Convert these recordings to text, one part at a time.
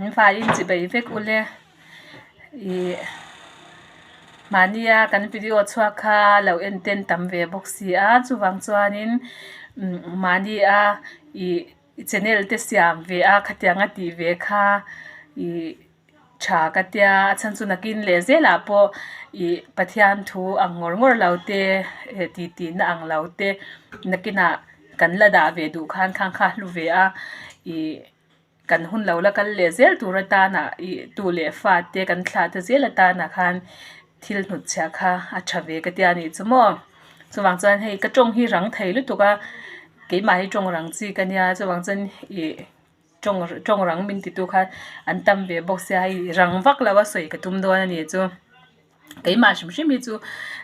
In vaiin chibei vek ule ih mahnia kan video chhuak kha lo en ten tam ve bawk si a chuvang chuanin mahnia ih channel te siam ve a khatiang a tih ve kha ih tha ka tia a chhan chu nakin leh zelah pawh ih Pathian thu ang ngawr ngawr lo te tih tih na ang lo te nakinah kan la dah ve duh khan khang kha a hlu ve a ih. Kan hun lo la kal leh zel tur atana ih tu leh fa te kan thlah te zel atana khan thil hnut chhiah kha a tha ve ka tia nih chu maw. Chuvang chuan hei ka tawng hi rang thei lutuk a, keimah hi tawng rang chi ka nia chuvang chuan ih tawng tawng rang min titu khan an tam ve bawk sia hei rang vak lo a sawi ka tum dawn a nih chu. Keimah hrim hrim hi chu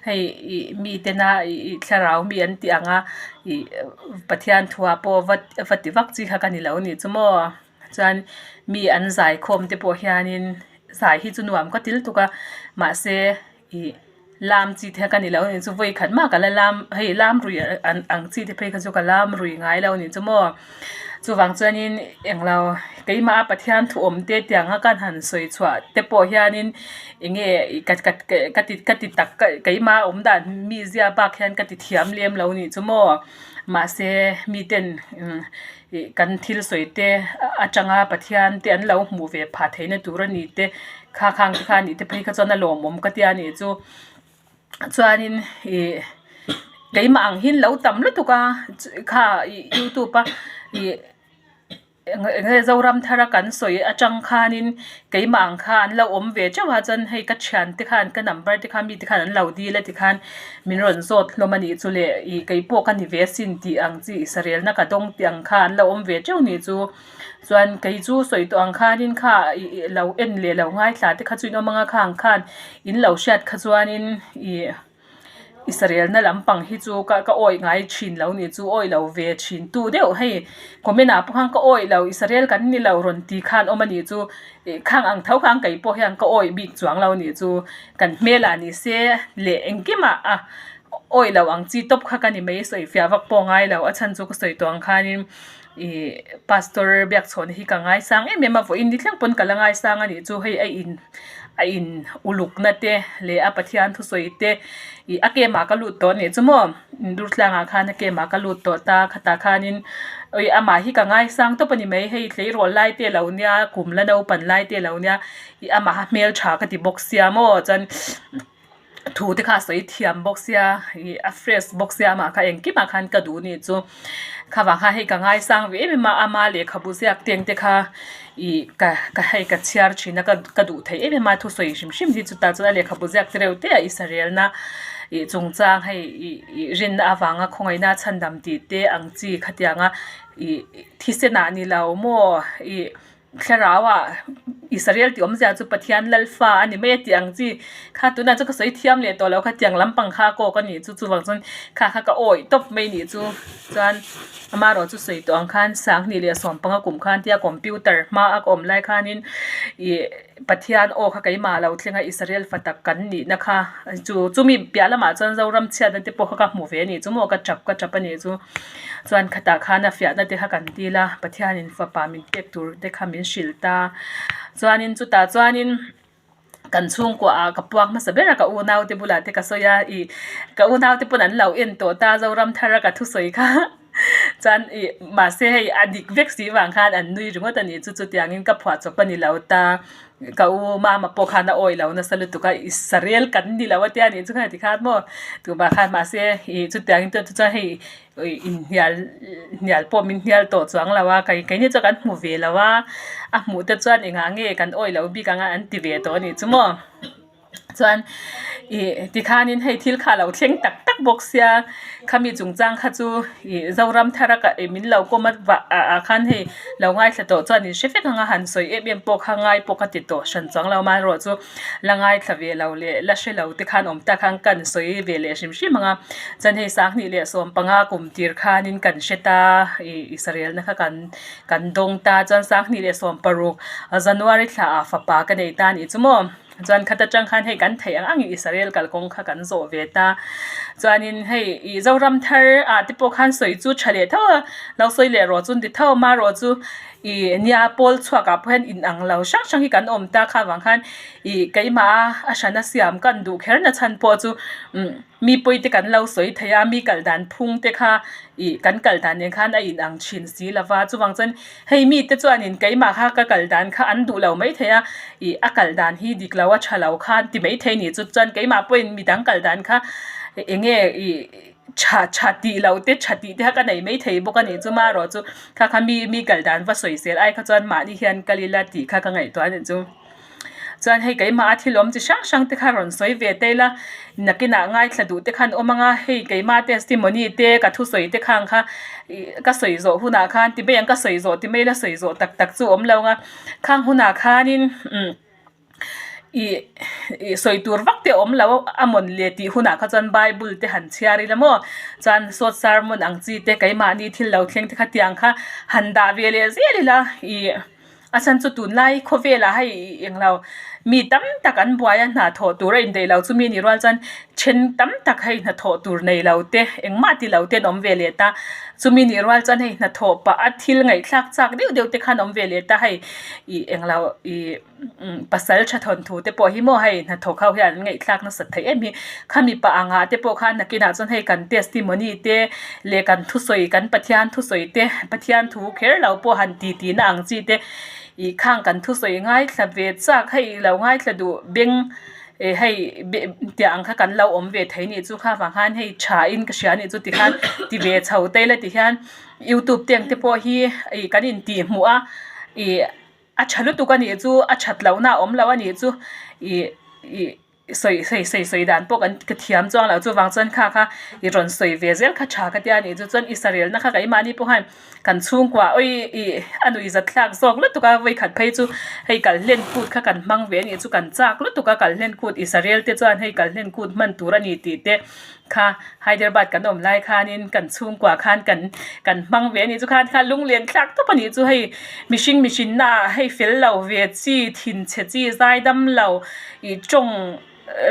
hei ih mi tena ih thlarau mi an tih ang a ih Pathian thuah pawh va va ti vak chi kha ka ni lo anih chu maw chuan mi an zai khawm te pawh hianin zai hi chu nuam ka ti lutuk a mahse ih lam chi te ka ni lo anih chu vawi khat mah ka la lam hei lam rui ang chi te phei kha chu ka lam rui ngai lo anih chu maw. Chuvang chuanin englo keimah a Pathian thu awm te tianga ka han sawi chhuah te pawh hianin enge ka ka ka ti ka ti tak keimah a awm dan mizia bak hian ka ti thiam lem lo nih chu maw mahse miten ih kan thil sawi te atanga Pathian te an lo hmuh ve phah theihna tur a ni te kha khang te kha nih te phei kha chuan a lawmawm ka tia nih chu. Chuanin ih keimah ang hi lo tam lutuk a kha ih youtube a ih eng enge zoram thar a kan sawi atang khanin keimah ang kha an lo awm ve teuh a chuan hei ka thiante khan ka number te kha mite khan an lo dil a tikhan min rawn zawt hlawm a nih chu le ih keipawh ka ni ve asin tih ang chi israelna ka dawng tih ang kha an lo awm ve teuh a nih chu. Chuan kei chu sawi tawh ang khanin kha ih ih lo en leh lo ngaithla te kha chu in awm ang a khang khan in lo hriat kha chuanin ih Israel na lampang hi chu ka ka awih ngai thin lo nih chu awih lo ve thin tu deuh hei comment ah pawh khan ka awih lo Israel kan ni lo rawn ti khan awm a nih chu ih khang ang tho khan kei pawh hian ka awih bik chuang lo nih chu kan hmel ah ni se leh engkimah a awih lo ang chi tawp kha ka ni mai sawi fiah vak pawh ngai lo a chhan chu ka sawi tawh ang khanin. Ih pastor biakchhawhna hi ka ngaisang em em a vawiin ni thleng pawn ka la ngaisang a nih chu hei a in a in uluk na te leh a Pathian thusawi te ih a camp ah ka lut tawh a nih chu maw Durtlangah khan a camp ah ka lut tawh ta khatah khanin ih amah hi ka ngaisang tawp a ni mai hei tleirawl lai te a lo nia kum la naupan lai te a lo nia ih amaha hmeltha ka ti bawk sia maw chuan. Thu te kha a sawi thiam bawk sia ih a fresh bawk sia amah kha engkimah khan ka duh nih chu khavang kha hei ka ngaisang ve em em a ama lehkhabu ziak teng te kha ih ka ka hei ka chhiar thin a ka ka duh theih em em a thusawi hrim hrim hi chutah chuan a lehkhabu ziak te reuh te a Israel-na ih chungchang hei ih ih rinna avanga khawngaihna chhandam tih te ang chi khatianga ih thisenah ni lo maw ih. Thlarau ah Israel tih awmzia chu Pathian Lalfa a ni mai a tih ang chi kha tunah chu ka sawi thiam leh tawh lo kha tiang lampang kha a kawk a nih chu chuvang chuan kha kha ka awih tawp mai nih chu chuan amaherawh chu sawi tawh ang khan sanghnih leh sawmpanga kum khan tia computer hma a ka awm lai khanin ih Pathian aw kha keimah lo thleng a Israel fa tak kan nihna kha chu chumi piah lamah chuan Zoram chhiatna te pawh kha ka hmu ve a nih chu maw ka tap ka tap a nih chu. Chuan khatah khan a fiahna te kha kan dil a, Pathianin fapa min pek tur te kha min hrilh ta. Chuanin chutah chuanin kan chhungkua ah ka puak hmasa ber a, ka unau te bulah te ka sawi a, ih ka unau te pawn an lo en tawh ta Zoram thar a ka thusawi kha. Chuan ih mahse hei a dik vek si vang khan an nui ringawt a nih chu chutiangin ka phuah chawp a ni lo ta. Ka u mama pawh khan a awih lo nasa lutuk a, Israel kan ni lo a tia nih chu kha ti khan maw tumah khan mahse ih chutiangin chu chuan hei inhnial hnial pawh min hnial tawh chuang lo a kei keini chuan kan hmu ve lo a, a hmuh te chuan engah nge kan awih lo bik ang a an ti ve tawh a nih chu maw. Chuan ih tikhanin hei thil kha a lo thleng tak tak bawk sia khami chungchang kha chu ih Zoram thar a ih min lo kawm a vah ah ah khan hei lo ngaithla tawh chuan in hre vek ang a han sawi em em pawh kha ngai pawh ka ti tawh hran chuang lo amaherawhchu la ngaithla ve lo leh la hre lo te khan awm tak khan kan sawi ve leh hrim hrim ang a chuan hei sanghnih leh sawmpanga kum tir khanin kan hre ta ih Israel na kha kan kan dawng ta chuan sanghnih leh sawmparuk January thla ah fapa ka nei ta a nih chu maw. Chuan khat atang khan hei kan theih ang angin Israel kalkawng kha kan zawh ve ta. Chuanin hei ih Zoram thar ah te pawh khan sawi chu tha leh tho a, lo sawi leh rawh chu an ti tho a, amaherawh chu Ih nia pawl chhuak ah pawh hian in ang lo hrang hrang hi kan awm ta kha vang khan ih keimah a a hrana siam kan duh kher na chhan pawh chu umm mi pawi te kan lo sawi thei a mi kal dan phung te kha ih kan kal dan nen khan a in ang thin si lo va chuvang chuan hei mi te chuanin keimah kha ka kal dan kha an duh lo maithei a ih a kal dan hi dik lo a tha lo khan ti maithei ni chu chuan keimah pawhin midang kal dan kha eng nge ih. Tha tha tih loh te tha tih te kha ka nei maithei bawk a nih chu marawh chu kha kha mi mi kal dan va sawi zel ai kha chuan mahni hian kal ila tih kha ka ngaihtuah a nih chu. Chuan hei keimah a thil awm chi hrang hrang te kha rawn sawi ve ta ila nakinah ngaithla duh te khan awm ang a hei keimah testimony te ka thusawi te khang kha ih ka sawi zawh hunah khan ti mai ang ka sawi zawh ti mai ila sawi zawh tak tak chu a awm lo ang a khang hunah khanin umm. Ih ih sawi tur vak te a awm lo a mawn le tih hunah kha chuan bible te han chhiar ila maw chuan sawt sermon ang chi te keimahni thil lo thleng te kha tiang kha han dah ve leh zel ila ih a chhan chu tunlai khawvelah hei englo mi tam tak an buai a hna thawh tur a indaih lo chumi anih rual chuan then tam tak hei hnathawh tur nei lo te engmah ti lo te an awm ve leh ta chumi nih rual chuan hei hnathawh pah a thil ngaihthlak chak deuh deuh te khan awm ve leh ta hei ih englo ih. Pasal tha thawnthu te pawh hi maw hei hnathawk ho hian an ngaihthlak nasat theih em hi khami pa angah te pawh khan nakinah chuan hei kan testimony te leh kan thusawi kan Pathian thusawi te Pathian thu kher lo pawh han ti tih na ang chi te ih khang kan thusawi ngaithla ve chak hei lo ngaithla duh beng eh hei tiang ang kha kan lo awm ve thei nih chu kha vang khan hei tha in ka hria nih chu tikhan ti ve chho te ila ti hian youtube te ang te pawh hi ih kan intih hmuh a ih. A tha lutuk a nih chu a that lohna a awm lo a nih chu ih ih sawi sawi sawi sawi dan pawh kan ka thiam chuang lo chuvang chuan kha kha i rawn sawi ve zel kha tha ka tia nih chu chuan Israel na kha keimahni pawh khan kan chhungkua awi ih a nuih zat thlak zawk lutuk a vawikhat phei chu hei kal hlen kut kha kan hmang ve a nih chu kan chak lutuk a kal hlen kut Israel te chuan hei kal hlen kut hman tur a ni tih te. Kha Hyderabad kan awm lai khanin kan chhungkua khan kan kan hmang ve a nih chu khan kha lunglen thlak tawp a nih chu hei mihring mihrinna ah hei fel lo ve chi thinchhe chi zaidam lo ih tawng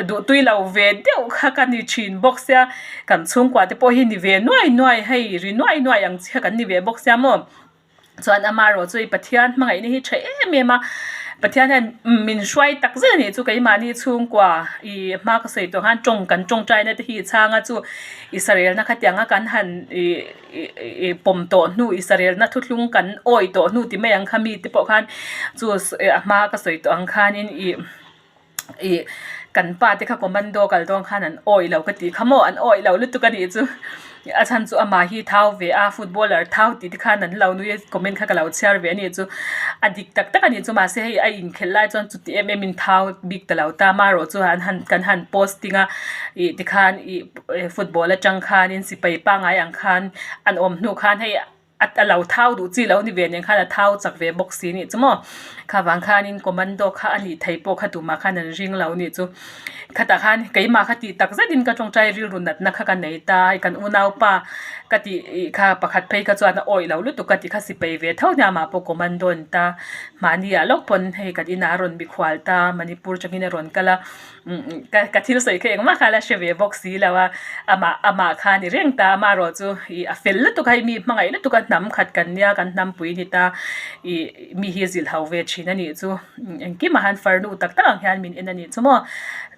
duhtui lo ve deuh kha ka ni thin bawk sia kan chhungkua te pawh hi ni ve nuai nuai hei ri nuai nuai ang chi kha kan ni ve bawk sia maw. Chuan amaherawh chu i Pathian hmangaihna hi tha em em a, Pathian hian min hruai tak zet a nih chu keimahni chhungkua i hma ka sawi tawh khan tawng kan tawngtaina te hi i chhang a chu Israelna khatianga kan han ih ih pawm tawh hnu Israelna thuthlung kan awih tawh hnu ti mai ang kha mite pawh khan chu a hma ka sawi tawh ang khanin ih. Ih kan pa te kha commando kal dawn khan an awih lo ka tih kha maw an awih lo lutuk a nih chu a chhan chu amah hi thau ve a footballer thau tih te khan an lo nui a comment kha ka lo chhiar ve a nih chu a dik tak tak a nih chu mahse hei a inkhelh lai chuan chuti em em in thau bik ta lo ta amaherawh chu an han kan han posting a ih tikhan ih football atang khanin sipai pangngai ang khan an awm hnu khan hei. A lo thau duh chi lo ni ve nen khan a thau chak ve bawk si nih chu maw. Kha vang khanin commando kha a nih thei pawh kha tumah khan an ring lo nih chu. Khatah khan keimah kha tih tak zetin ka tawngtai rilru natna kha ka nei ta a, kan unaupa ka tih kha pakhat phei kha chuan a awih lo lutuk ka tih kha sipai ve tho nia amah pawh commando a ni ta. Mahni ah lawk pawn hei kan inah a rawn mikhual ta Manipur atangin a rawn kal a. Ka thil sawi kha engmah kha la hre ve bawk si lo a, amah amah kha a ni reng ta amaherawh chu ih a fel lutuk a hei mi hmangaih lutuk a hnam khat kan nia kan hnampui a ni ta ih mi hi zilh ho ve thin a nih chu engkimah han farnu tak tak ang hian min en a nih chu maw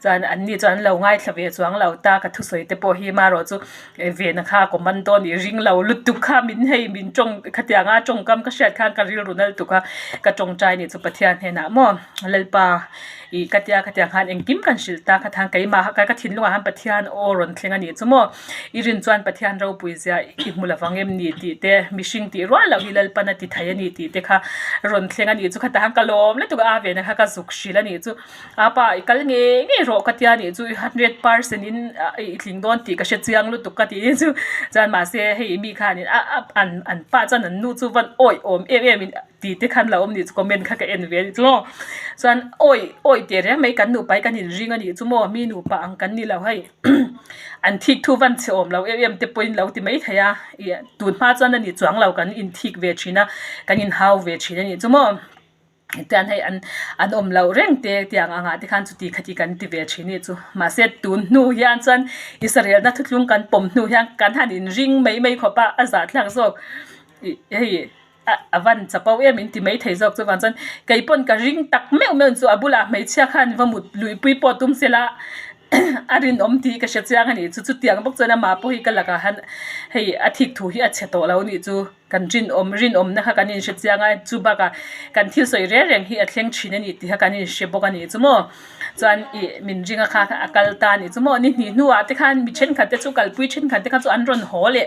chuan an ni chuan an lo ngaithla ve chuang lo ta ka thusawi te pawh hi amaherawh chu vena kha commando nih ring lo lutuk kha min hei min tawng khatianga tawngkam ka hriat khan ka rilru nal tuk a ka tawngtai a nih chu Pathian hnenah maw Lalpa. Ih ka tia khatiang khan engkim kan hrilh ta kha keimah ka thinlungah khan Pathian aw rawn thleng a nih chu maw i rin chuan Pathian ropui zia i hmu lovang em ni tih te mihring tih rual loh hi Lalpan a ti thei a ni tih te kha rawn thleng a nih chu khatah khan ka lawm lutuk a vena kha ka zuk hrilh a nih chu apa i kal ngei ngei rawh ka tia nih chu i 100% in i tling dawn tih ka hre chiang lutuk ka tih chu chuan mahse hei mi khanin a an an pa chuan an nu chu van awih awm em em in. Tih te khan lo awm nih chu comment kha ka en ve a ni chu maw chuan awi awi teh reng mai kan nupa hi kan inring a nih chu maw mi nupa ang kan ni lo hei an thik thu van chhe awm lo em em te pawhin lo ti mai thei a ih tun hma chuan a ni chuang lo kan inthik ve thin a kan inhau ve thin a nih chu maw tian hei an an awm loh reng te tiang angah te khan chuti khati kan ti ve thin a nih chu mahse tun hnu hian chuan Israel na thuthlung kan pawm hnu hian kan han inring mai mai khawp a a zahthlak zawk ih hei. A van chapo em in ti mai thei zawk chuvang chuan kei pawn ka ring tak meuh meuh chu a bulah hmeichhia khan va mut luihpui pawh tum sela a rinawm tih ka hre chiang a nih chu chutiang bawk chuan amah pawh hi ka lakah han hei a thik thu hi a chhe tawh lo a nih chu kan rinawm rinawmna kha kan inhre chiang a chu bakah kan thil sawi reng reng hi a thleng thin a ni tih kha kan inhre bawk a nih chu maw. Chuan ih min ring a kha a kal ta a nih chu maw ni hnih hnuah te khan mi thenkhat te chu kalpui thenkhat te kha chu an rawn haw leh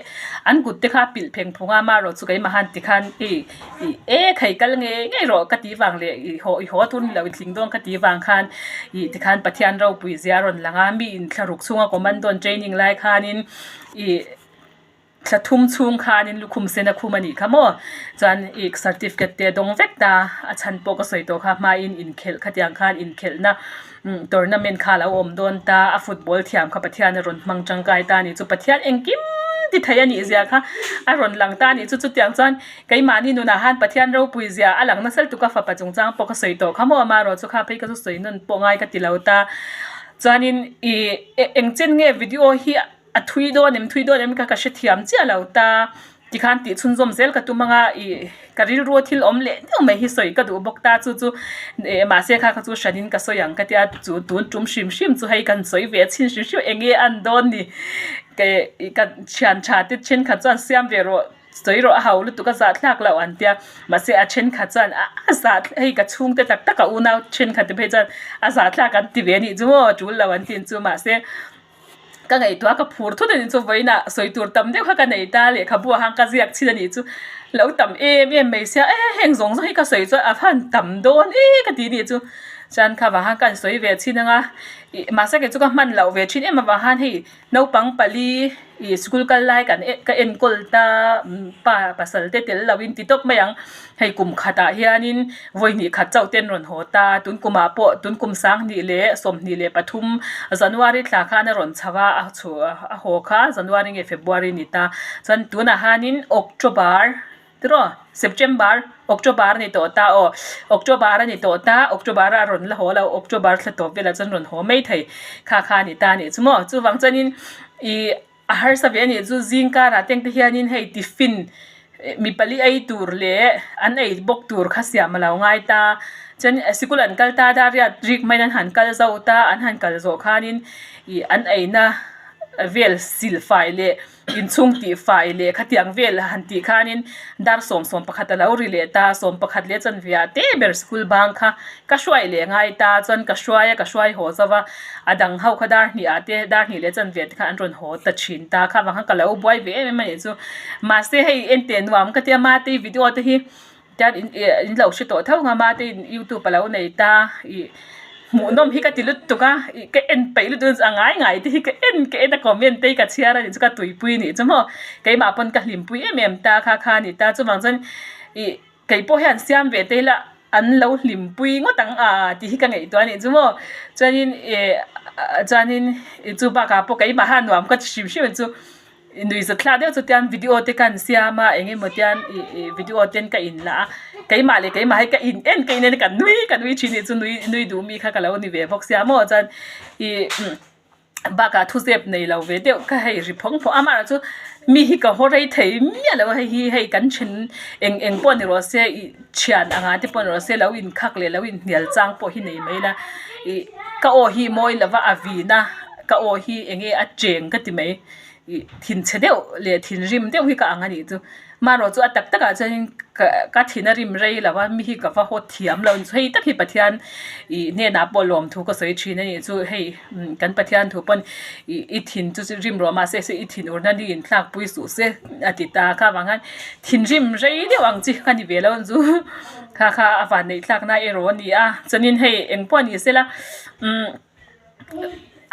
an kut te kha a pilh pheng phung a amaherawh chu keimah han ti khan ih ih e khai kal ngei ngei rawh ka tih vang leh ih haw i haw tur ni lo i tling dawn ka tih vang khan ih tikhan Pathian ropui zia a rawn lang a mi inthlaruk chhunga commando an training lai khanin ih. Thla thum chhung khanin lukhum sen a khum a nih kha maw? Chuan ih certificate te a dawng vek ta, a chhan pawh ka sawi tawh kha hmain inkhelh khatiang khan inkhelhna tournament kha a lo awm dawn ta, a football thiam kha Pathian a rawn hmang tangkai ta a nih chu, Pathian engkim ti thei a nih zia kha a rawn lang ta a nih chu, chutiang chuan keimahni nunah khan Pathian ropui zia a lang nasa lutuk a, fapa chungchang pawh ka sawi tawh kha maw? Amaherawh chu kha phei ka chu sawi nawn pawh ngai ka ti lo ta, chuanin ih engchen nge video hi A thui dawn em thui dawn em kha ka hrethiam chiah lo ta tikhan tih chhunzawm zel ka tum anga ih ka rilru a thil awm leh deuh mai hi sawi ka duh bawk ta chu chu eh mahse kha kha chu hranin ka sawi ang ka tia chu tun tum hrim hrim chu hei kan sawi ve chhin hrim hrim eng nge a an dawn ni ih ka thian tha te thenkhat chuan siam ve rawh. Sawi rawh a hau lutuk a zah thlak loh an tia mahse a thenkhat chuan a zah hei ka chhungte tak tak a unau thenkhat te phei chuan a zah thlak an ti ve a nih chu maw tul lo an ti chu mahse ka ngaihtuah ka phur thut a nih chu vawiinah sawi tur tam deuh kha ka nei ta lehkhabu ah khan ka ziak chhin a nih chu lo tam em em mai sia e heng zawng zawng hi ka sawi chuan a van tam dawn e ka ti nih chu chuan kha vang khan ka han sawi ve chhin anga ih mahse kei chu ka hman loh ve thin em avang khan hei. Naupang pali ih school kal lai kan ka enkawl ta pa pasal te tel loin ti tawp mai ang hei kum khatah hianin vawi hnih khat chauh te an rawn haw ta tun kumah pawh tun kum sanghnih leh sawmhnih leh pathum January thla khan a rawn chho a a chhuah a haw kha January nge February a ni ta chuan tunah hianin October. Tiraw? September, October a ni tawh ta aw. October a ni tawh ta, October a rawn la haw lo, October thla tawp velah chuan rawn haw mai thei. Kha kha a ni ta a nih chu maw? Chuvang chuanin ih a harsa ve a nih chu zing karah te ang te hianin hei tiffin mi pali ei tur leh an ei bawk tur kha siam a lo ngai ta. Chuan sikul an kal ta a riat rik maiin an han kal zo ta, an han kal zawh khanin ih an eina vel silfai leh. Inchhung tih fai leh khatiang vel han tih khanin dar sawm sawm pakhat a lo ri leh ta, sawm pakhat leh chuan via te ber school bang kha ka hruai leh ngai ta chuan ka hruai a ka hruai haw zo va, a dang ho kha dar hnih ah te dar hnih leh chuan via te kha an rawn haw ta thin ta kha vang khan ka lo buai ve em em a nih chu mahse hei enteh nuam ka tia mate video te hi. Tian in ih in lo hre tawh tho ang a mate in youtube a lo nei ta ih hmuhnawm hi ka ti lutuk a ih ka en peih lutuk a ngai ngai te hi ka en ka en a comment te hi ka chhiar a nih chu ka tuipui a nih chu maw keimah pawn ka hlimpui em em ta kha kha a ni ta chuvang chuan ih kei pawh hian siam ve te ila an lo hlimpui ngawt ang a tih hi ka ngaihtuah a nih chu maw chuanin ih chuanin chu bakah pawh keimah hian nuam ka ti hrim hrim ang chu. Nuihzat thlak deuh chu tian video te ka han siam a eng emaw tian ih ih video ten ka in la a keimah leh keimah hi ka in en ka in en a ka nui ka nui thin hi chu nui nui duh mi kha ka lo ni ve bawk sia maw chuan ih bakah thu zep nei lo ve deuh kha hei ri phawng phawng a amaherawh chu mi hi ka haw rei thei miah lo a hei hi hei kan then eng eng pawh ni rawh se ih thian anga te pawh ni rawh se lo inkhak leh lo inhnial chang pawh hi nei mai la ih ka aw hi mawi lova a vin a ka aw hi eng nge a cheng ka ti mai. Ih thinchhe deuh leh thinrim deuh hi ka ang a nih chu. Marawh chu a tak takah chuanin ka ka thin a rim rei lo a, mi hi ka va haw thiam lo. Hei tak hi Pathian ih hnenah pawh lawmthu ka sawi thin a nih chu. Hei kan Pathian thu pawn ih i thin chu rim rawh mahse se i thin urna ni in thlakpui suh se a ti ta kha vang khan thinrim rei deuh ang chi ka ni ve lo chu. Kha kha a vanneih thlakna erawh a ni a. Chuanin hei engpawh ni sela umm.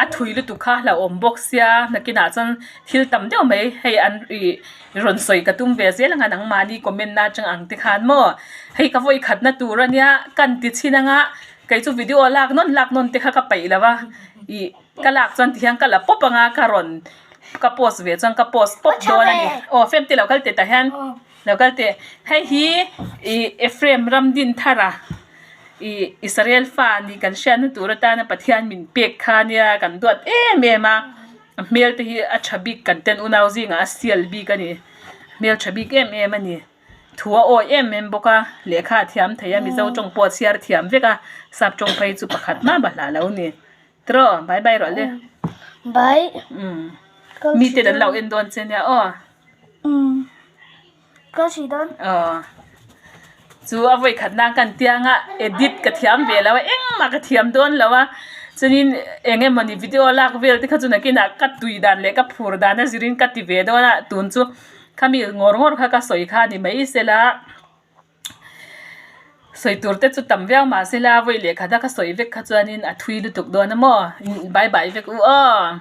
A thui lutuk kha hlauhawm bawk sia nakinah chuan thil tam deuh mai hei an ih rawn sawi ka tum ve zel ang a nangmahni comment na atang ang te khan maw hei ka vawi khatna tur ania kan ti chhin anga kei chu video lak nawn lak nawn te kha ka peih lo va ih ka lak chuan tihian ka la pawp anga ka rawn ka post ve chuan ka post pawp dawn a ni aw fem te lo kal teh tah hian lo kal teh hei hi ih Ephraim Ramdinthara. Ih Israel fa nih kan hriatna tur atana Pathian min pek kha nia kan duat em em a, a hmel te hi a tha bik kan ten unau zingah a sial bik a ni, hmel tha bik em em a ni. Thu a awi em em bawk a, lehkha a thiam thei a, Mizo tawng pawh a chhiar thiam vek a, sap tawng phei chu pakhat mah bah hlah lo ni. Tiraw, bye bye rawh le. Bye. Umm. Mite an lo en dawn che nia aw. Umm. Ka hri dawn. Aw. Chu a vawi khat na kan tiang a, edit ka thiam ve lo a, engmah ka thiam dawn lo a. Chuanin eng emawni video lak vel te kha chu nakinah ka tui dan leh ka phur dan a zirin ka ti ve dawn a, tun chu khami ngawr ngawr kha ka sawi kha a ni mai sela. Sawi tur te chu tam viau mah sela vawi lehkhat a ka sawi vek kha chuanin a thui lutuk dawn a maw? Bye bye vek u aw.